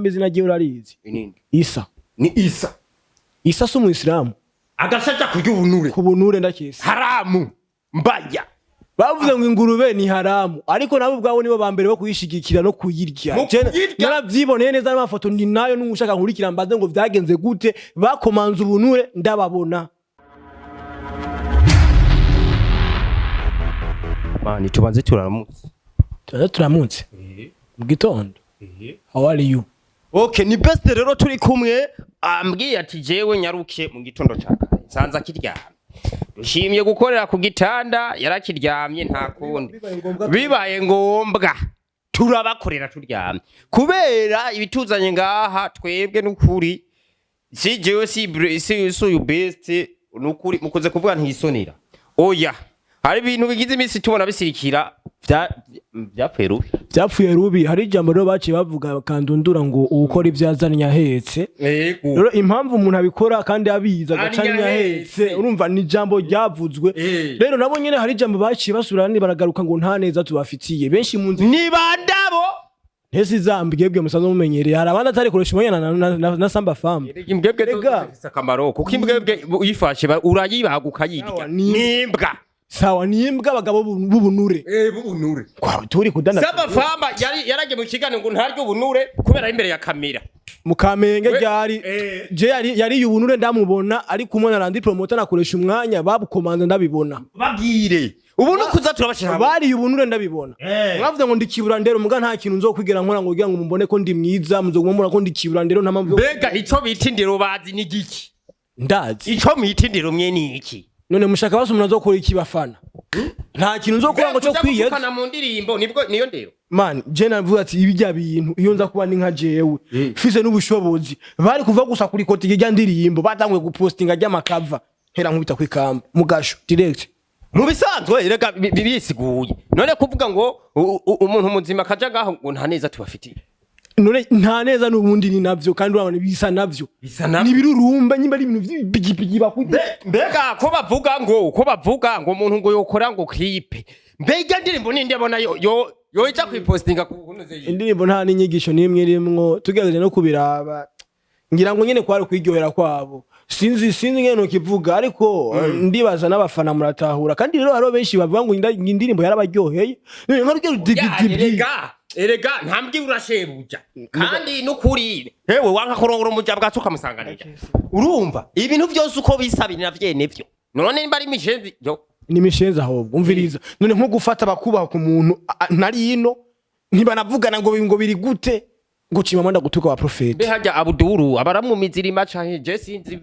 Izina ryiwe urarizi? Inindi. Isa. Ni Isa. Isa si umuyisilamu. Agashaja kurya ubunure. Ku bunure ndakese. Haramu mbaya. Bavuze ngo ingurube ni haramu, ariko nabo ubwabo nibo ba mbere bo kuyishigikira no kuyirya. Mu Je, kuyirya. Naravyiboneye neza n'amafoto ndi nayo, n'ushaka nkurikira mbaze ngo vyagenze gute. Bakomanze ubunure ndababona. Mani, tubanze turamutse. Tubanze turamutse mu gitondo. How are you? Okay, ni best rero turi kumwe. Ambwiye ati jewe nyaruke mu gitondo ca kare nsanze akiryamye. Dushimye gukorera ku gitanda, yarakiryamye, nta kundi. Bibaye ngombwa turabakorera turyamye kubera ibituzanye ngaha. Twebwe n'ukuri si jewe, si uyu best, nukuri mukoze kuvuga ntisonera. Oya, hari ibintu bigize iminsi tubona bisirikira vyapfuye rubi. Vyapfuye rubi. Hari ijambo rero baciye bavuga kandundura ngo uwukora ivyo azanye ahetse. Yego. Rero impamvu umuntu abikora kandi abizi agaca Arinya ahetse, ahetse. urumva ni ijambo ryavuzwe. Rero nabo nyene hari ijambo baciye basubira baragaruka ngo nta neza tubafitiye benshi mu nzu. Ni bandabo. Ntese izambwebwe musanzwe mumenyereye, hari abandi atarikoresha umwanya na Samba Fam. Imbwebwe Erega. zifise akamaro kuko imbwebwe uyifashe urayibaga ukayirya. Sawa, Nimbwa. Sawa, ni imbwa abagabo b'ubunure. B'ubunure. Kwa turi kudandaza. Samba Famba yari yaragiye mu kiganiro ngo ntarya ubunure kubera ari imbere ya kamera. Mu Kamenge ryari. Je yari ubunure ndamubona ari kumwe na Randi Promoter nakoresha umwanya, babukomanze ndabibona. Babwire ubu no kuza turabashira hamwe. Bariye ubunure ndabibona. Mwavuze ngo ndikibura ndero, muga nta kintu nzokwigera nkora ngo kugira ngo mumbone ko ndi mwiza, muzoguma mubona ko ndikibura ndero, nta mpamvu Mbega ico bita indero bazi ni giki? Ndazi. Ico mwita indero mwe ni iki? None mushaka basi umuntu azokora iki bafana? Nta kintu nzokora ngo cyo Kuja kwiyeza. gutukana mu ndirimbo nibwo niyo ndero. Man, je navuga ati ibi bya bintu iyo nza kuba ni nka jewe mfise n'ubushobozi, bari kuva gusa kuri koti rya ndirimbo batanguye gupostinga ry'amakava hera nkubita kwikamba mugasho direct. Mu bisanzwe rega bisiguye none kuvuga ngo umuntu muzima akaja ngaho ngo nta neza tubafitiye. None nta neza n'ubundi ni navyo, kandi urabona bisa navyo. Bisa navyo. Ni birurumba nyimba ari ibintu vy'ibigipigi bakwita. Mbega ko bavuga ngo umuntu ngo yokora ngo clip, mbega indirimbo ninde abona yo yoja kwipostinga ku kunoze? Indirimbo nta n'inyigisho n'imwe irimwo, tugerageje no kubiraba ngira ngo nyene kwari kwiryohera kwabo. Sinzi ngene nokivuga, ariko ndibaza n'abafana muratahura. Kandi rero hariho benshi bavuga ngo indirimbo yarabaryoheye. None nka rugero digidigi. Erega ntambwi urashebuja kandi nukuri hewe wanka kurongora umuja bwacu ukamusanganira, urumva ibintu vyose uko bisa biri na vyene vyo. None nimba ari mishenzi yo. Ni mishenzi ahubwo. Umviriza, none nko gufata bakubaha ku muntu ntari ino ntibanavugana ngo biri gute, ngo cimama gutuka wa Mbe profete. harya Abuduru abaramu mizirima canke je sinzi.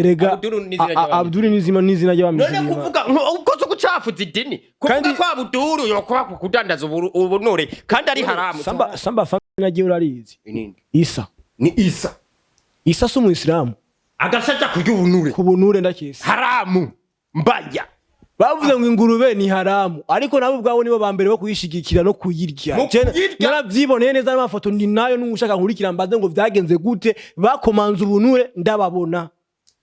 Rega. Abuduru ni izina ry'abamizirima. Abduru ni izina None ry'abamizirima. kuvuga ubwo zo gucafuza idini, kuvuga ko Abuduru yokuba ku kudandaza ubunure kandi ari haramu. Samba Fam nagiye urarizi? Inindi. Isa. Ni Isa. Isa si umuyisilamu. Agashaja kurya ubunure. Ku bunure ndakese. Haramu mbaya. Bavuze ngo ingurube ni haramu, ariko nabo ubwabo nibo ba mbere bo kuyishigikira no kuyirya. Mu Je, kuyirya. naravyiboneye neza n'amafoto ndi nayo, n'ushaka nkurikira mbaze ngo vyagenze gute. Bakomanze ubunure ndababona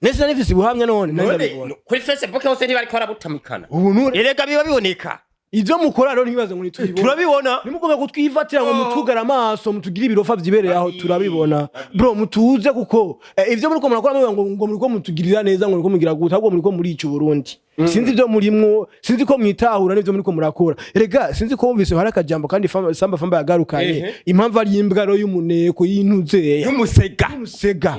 nese narifise ubuhamya, none nari None ndabibona. Kuri Facebook hose ntibariko barabutamikana? Ubunure. Erega biba biboneka. Ivyo mukora rero ntibaze ngo ntitubibona. Turabibona. Nimugomba kutwifatira ngo mutugare amaso, mutugire ibirofa vyibereye aho. Turabibona bro, mutuze kuko ivyo muriko murakora muvuga ngo muriko mutugirira neza, ngo muriko mugira gute, ahubwo muriko murica Uburundi. Sinzi ivyo murimwo, sinzi ko mwitahura n'ivyo muriko murakora. Erega sinzi ko wumvise hari akajambo kandi Samba Famba yagarukanye. Impamvu ari imbwa rero y'umuneko y'intuze. Y'umusega. Y'umusega.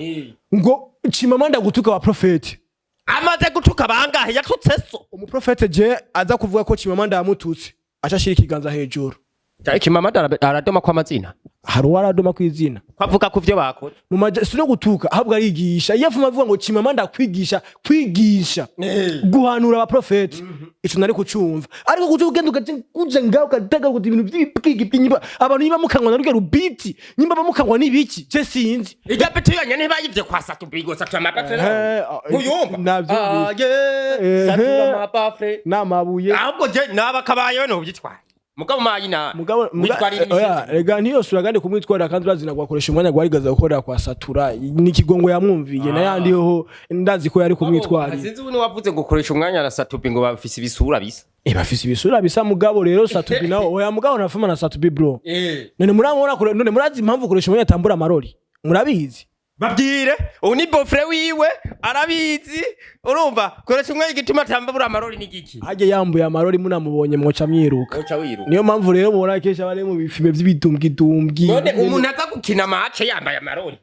Ngo Chimamanda gutuka wa profete. Amaze gutuka bangahe? Yatutse so. Umuprofete je aza kuvuga ko Chimamanda yamututse aca ashira ikiganza hejuru. Chimamanda aradoma kwa amazina. Hari uwaradoma kw'izina. Kwavuga ku vyo bakoze. Mu maja si no gutuka, ahubwo arigisha. Iyo afuma avuga ngo Chimamanda kwigisha kwigisha guhanura abaprofeti, ico nari kucumva. Ariko kuca ugenda ugaca kuja ngaho ukatega kuti ibintu vy'ibwigi nyimba abantu nyimba mukanywa na rurya rubiti nyimba bamukanywa n'ibiki, je sinzi. Irya biti yonyene ntibayivye kwa Satubigo Satu amabafre. Ntuyumva? Navyumvise. Aye, Satura amabafre. N'amabuye. Ahubwo je naba kabayewe novyitwaye. Mugabo mayina Mugabo witwarira oya, imishinzi. rega ntiyosura kandi kumwitwarira, kandi urazina gwakoresha umwanya gwarigaza gukorera kwa Satura n'ikigongo yamwumviye, n'ayandi ho ndazi ko yari kumwitwarira. Sinzi, ubu wavuze ngo ukoresha umwanya na Satubi, ngo bafise ibisura bisa. Bafise ibisura bisa, mugabo rero Satubi nawe, oya, mugabo nafuma na Satubi, bro. None murabona none murazi impamvu koresha umwanya atambura amarori? Murabizi? Babwire, ubu ni beau-frère wiwe, arabizi. Urumva, koresha umwanya, igituma atambura amarori ni giki? Hajye yambuye amarori, munamubonye mwoca mwiruka. Uca wiruka. Niyo mpamvu rero mubona kenshi abari mu bifime by'ibitumbwitumbwi. None umuntu aza gukina match yambaye amarori?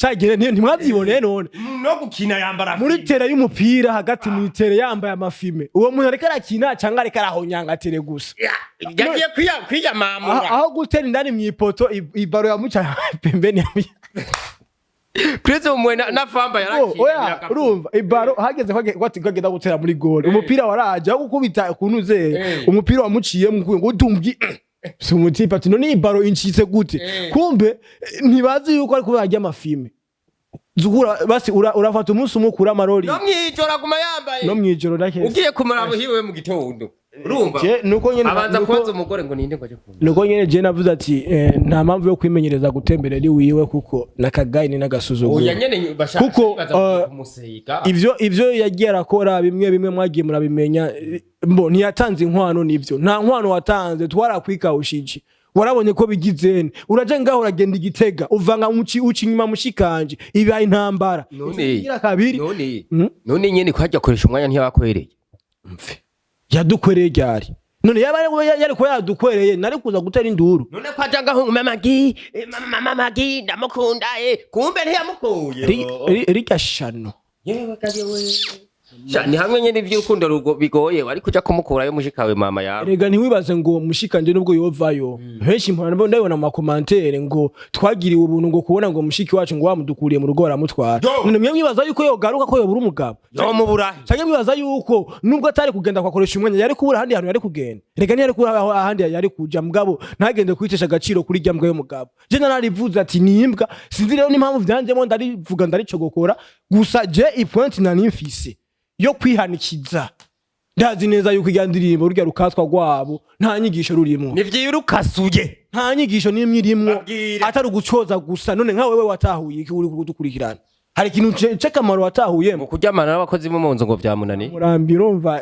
Cagire ntimwavyiboneye none? No gukina yambara. Muri terrain y'umupira, hagati mu terrain, yambaye amafime. Uwo muntu ariko arakina cyangwa ariko arahonyanga terrain gusa? Yagiye kwiyamamura. Aho gutera indani mu ipoto, ibaro yamuca pembeni. Perezida umwe na famba yarakina. Oya, urumva ibaro hageze ko agenda gutera muri gol, umupira waraje aho gukubita ukuntu zeye, umupira wamuciyemo ngo utumbwi si umutipe ati: "None iyi baro incitse gute?" Kumbe ntibazi yuko ari kubera arya amafime. Zukura basi, urafata umunsi umwe ukura amarori. No mwijoro aguma yambaye. No mwijoro ndakese. Ugiye kumuraba hiwe mu gitondo, urumva Je, nuko nyene abanza kubaza umugore ngo ninde ngo aje kumva. Nuko nyene je navuze ati nta mpamvu yo kwimenyereza gutemberera iwiwe, kuko nakagayi ni n'agasuzuguro. Oya nyene, bashaka Kuko, baza kumusiga. Ivyo yagiye arakora bimwe bimwe mwagiye murabimenya. Mbo ntiyatanze inkwano, nivyo, nta nkwano watanze, twarakwikawushije. Warabonye ko bigizene, uraje ngaho, uragenda igitega, uvanga muci uca inyuma mushikanje, ibaye intambara. None Igira kabiri. None none nyene ko hajya akoresha umwanya, ntiyabakwereye? Mfe yadukwereye ryari? None yaba yari kuba yadukwereye, nari kuza gutera induru? None ko aja ngaho ngo mama gi, mama, mama gi, ndamukunda, kumbe ntiyamukuye. Rirya shano. Yewe kaje we. Sha, ni hamwe nyene ivy'urukundo bigoye, wari kuja kumukurayo mushikawe mama yawe. Rega ntiwibaze ngo mushikanje nubwo yovayo, henshi mpora ndabibona mu ma commentaires ngo twagiriwe ubuntu, ngo kubona ngo mushiki wacu ngo wamudukuriye mu rugo baramutwara. Yo! None mwe mwibaza yuko yogaruka, ko yobura umugabo? Yo muburahe. Canke mwibaza yuko nubwo atari kugenda kwakoresha umwanya, yari kubura ahandi hantu yari kugenda? Rega ntiyari kubura aho ahandi yari kuja, mugabo ntagende kwitesha agaciro kuri rya mbwa y'umugabo. Je nararivuze ati ni imbwa, sinzi rero n'impamvu vyanjemo, ndarivuga ndaricogokora gusa. Je i point nari mfise yo kwihanikiza, ndazi neza yuko irya ndirimbo, rurya rukatwa rwabo, nta nyigisho rurimwo. Nivyirukasuye. Nta nyigisho n'imwe irimwo. Babwire. Atari ugucoza gusa. None nka wewe watahuye iki uri kudukurikirana? Hari ikintu c'akamaro watahuyemo? Ngo kuryamana n'abakozi bo mu nzu ngo vyamunaniye. Murambi, urumva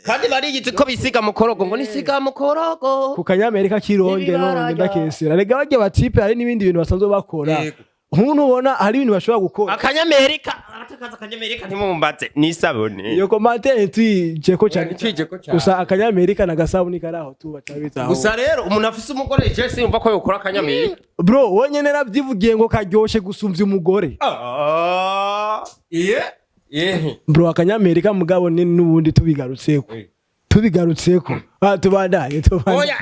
Kandi bariyizi ko bisiga mukorogo, ngo nisiga mukorogo. Ku kanyamerika k'ironge. Ibibara. None ndakesera, rega barya batipe hari n'ibindi bintu basanzwe bakora. Yego. Nk'ubu ubona hari ibintu bashobora gukora. Akanyamerika, abatakaza akanyamerika ntimumbaze n'isabune. Iyo commentaire tuyijeko cyane. Tuyijeko cyane. Gusa akanyamerika na gasabuni kari aho tuba tabizaho. Gusa rero umuntu afise umugore, je sinumva ko yokora akanyamerika. Bro, wowe nyene naravyivugiye ngo karyoshe gusumvya umugore. Ah, iye iye. Bro, akanyamerika, mugabo ni n'ubundi tubigarutseko. Tubigarutseko, ah, tubandanye, tubandanye. Oya,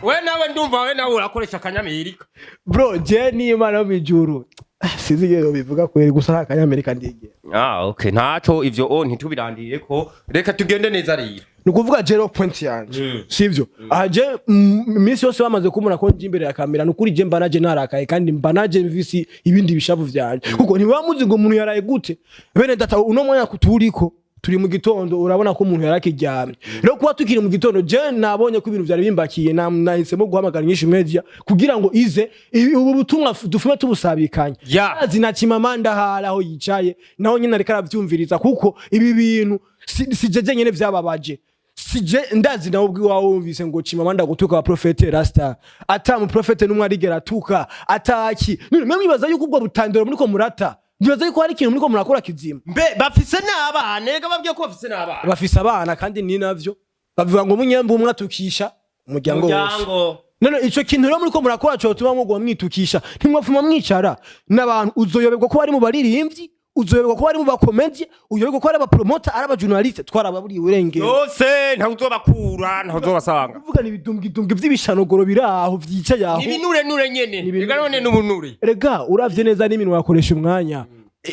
we nawe ndumva we nawe urakoresha akanyamerika. Bro, je ni Imana yo mw'ijuru. Ah, sinzi ingene bivuga kweri, gusa nta kanyamerika ndigera. Ah, okay, ntaco ivyo o ntitubirandire ko, reka tugende neza rero. Ni ukuvuga jero point yanje sivyo? Aha je iminsi yose bamaze kumbona ko nje imbere ya kamera, ni ukuri je mba naje narakaye, kandi mba naje mvisi ibindi bishavu vyanje, kuko ntiba muzi ngo umuntu yaraye gute. Bene data, uno mwanya kuturiko turi mu gitondo, urabona ko umuntu yarakiryamye. Rero kuba tukiri mu gitondo, je nabonye ko ibintu vyari bimbakiye, nahisemo guhamagara Inyishu Media kugira ngo ize ubu butumwa dufume tubusabikanye. Azi na Chimamanda hari aho yicaye naho nyine ariko aravyumviriza, kuko ibi bintu si jeje nyene vyababaje, sije ndazi nawe ubwiwawe wumvise ngo Chimamanda gutuka abaprofete rasta, ata mu profete n'umwe arigera atuka ataki. None mwe mwibaza yuko ubwo butandero muriko murata, mwibaza yuko hari ikintu muriko murakora kizima? Mbe bafise n'abana? Ega babwiye ko bafise n'abana. Bafise abana, kandi ni navyo bavuga ngo munyembe umwe atukisha umuryango wose. Umuryango. None ico kintu rero muriko murakora cotuma mugwa mwitukisha, ntimwapfuma mwicara n'abantu. Uzoyoberwa ko bari mu baririmbyi, uzoyoberwa ko bari mu bakomedi, uyoberwa ko ari abapromota, ari abajournaliste, twarababuriye urengero. Yose ntawe uzobakura, ntawe uzobasanga. Kuvuga ni ibidumbwidumbwi vy'ibishanogoro biri aho vyicaye aho. Ibinurenure nyene. Ega none n'ubunure. Rega uravye neza n'iminwa yakoresha umwanya,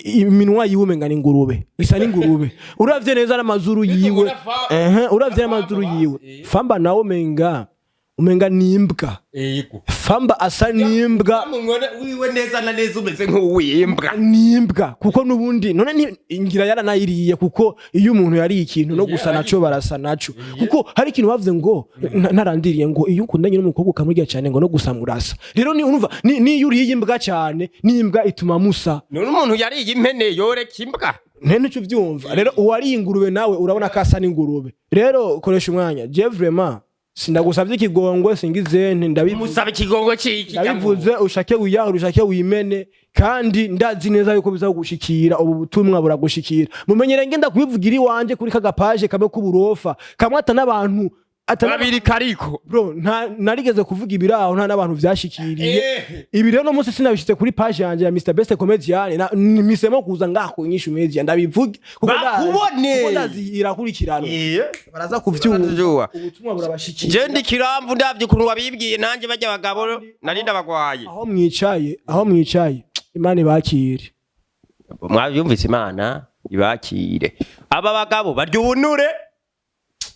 iminwa yiwe umenga ni ingurube, isa n'ingurube. Uravye neza n'amazuru yiwe, ubona ehe, uravye n'amazuru famba yiwe. Basi. Famba nawe umenga Umenga nimbwa. Yego. Famba asa n'imbwa. Wiwe neza na neza umeze nk'uwimbwa. Nimbwa, kuko nubundi none ngira yaranayiriye, kuko iyo umuntu yariye ikintu no gusa naco barasa naco, kuko hari ikintu bavuze ngo ntarandiriye ngo iyo ukundanye n'umukobwa ukamurya cyane ngo no gusa murasa. Rero ni urumva niyo uriye imbwa cyane, n'imbwa ituma musa. None umuntu yariye impene yoreka imbwa? Nte nico uvyumva. Rero uwariye ingurube nawe urabona ko asa n'ingurube. Rero koresha umwanya. Je vraiment sindagusavye ikigongwe, singizente, ndabivuze. Musaba ikigongo ciki? Ndabivuze, ushake wiyahure, ushake wimene, kandi ndazi neza yuko bizagushikira. Ubu butumwa buragushikira. Mumenyere ngenda kubivugira iwanje kuri kagapaje kamwe k'uburofa kamwe ata n'abantu ata Babiri kariko. Bro, nta narigeze kuvuga ibiraho, nta n'abantu vyashikiriye. Ibi rero no munsi sinabishitse kuri page yanje ya Mr Best Comedian, misemo kuza ngaho Inyishu Media ndabivuge, kuko Bakubone. kuko ndazi irakurikiranwa, baraza kuvyumva. Baravyumva. Ubutumwa burabashikira. Je ndi kiramvu, ndavye ukuntu wabibwiye, nanje barya abagabo nari ndabagwaye. Aho mwicaye, aho mwicaye, Imana ibakire. Mwavyumvise, Imana ibakire. Aba bagabo barya ubunure,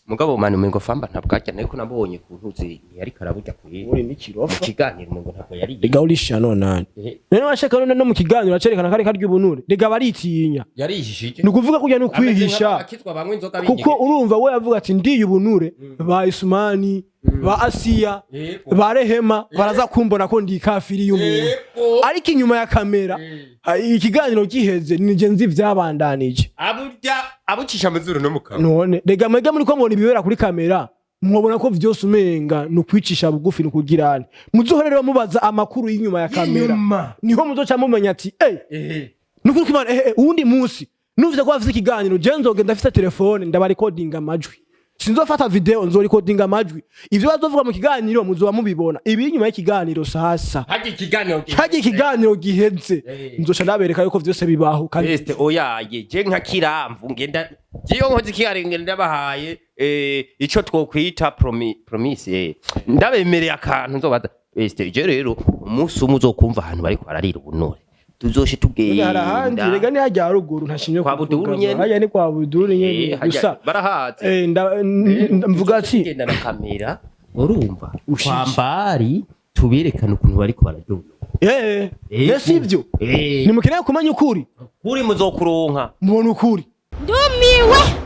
mugabo mani umengo Famba ntabwo arya, ariko nabonye ku ntuzi ntiyariko araburya kuri Uri mu n'ikirofa. kiganiro, umengo ntabwo yariye. Rega urisha nonani. None washaka none no mu kiganiro acerekana kari karya ubunure? Rega baritinya. Yarihishije. Ni ukuvuga kurya ni ukwihisha. Akitwa banywa inzoga. Kuko urumva we yavuga ati ndiye ubunure, ba Isumani, ba Asiya, ba Rehema baraza kumbona ko ndi kafiri y'umuntu. Ariko inyuma ya kamera, ikiganiro giheze, nije nzi vyabandanije. Aburya abucisha amazuru no mu kanwa. None rega mwebwe muriko mubona ibibera kuri kamera, mwobona ko vyose umenga ni ukwicisha bugufi, ni ukugirane. Muzohore rero mubaza amakuru y'inyuma ya kamera. Y'inyuma. Niho muzoca mumenya ati nukuri kw'Imana, uwundi munsi numvise ko bafise ikiganiro, je nzogenda afise telefone, ndabarekodinga amajwi. Sinzofata video, nzorikodinga amajwi. Ivyo bazovuga mu kiganiro muzoba mubibona. Ibi inyuma y'ikiganiro sasa, Hajya ikiganiro. hajya ikiganiro giheze, nzoca ndabereka yuko vyose bibaho kandi. Este oyaye, je nka kiramvu ngenda, jiyo nkoze ikiganiro ngenda ndabahaye ico twokwita promise, ndabemereye akantu nzobaza. Este je rero umunsi umwe uzokumva ahantu bariko bararira ubunore, tuzoshe Rega hari ahandi, tugenda. Rega ni hajya haruguru, ntashimye Kwa kuvuga, Buduru nyene. hajya ni kwa Buduru nyene. Gusa barahazi. Mvuga ati Tugenda na kamera, urumva, Ushije. kwambari tuberekana ukuntu bariko bararya ubunore. Ese ivyo nimukeneye kumenya ukuri? Kuri muzokuronka. Mubona ukuri. Ndumiwe.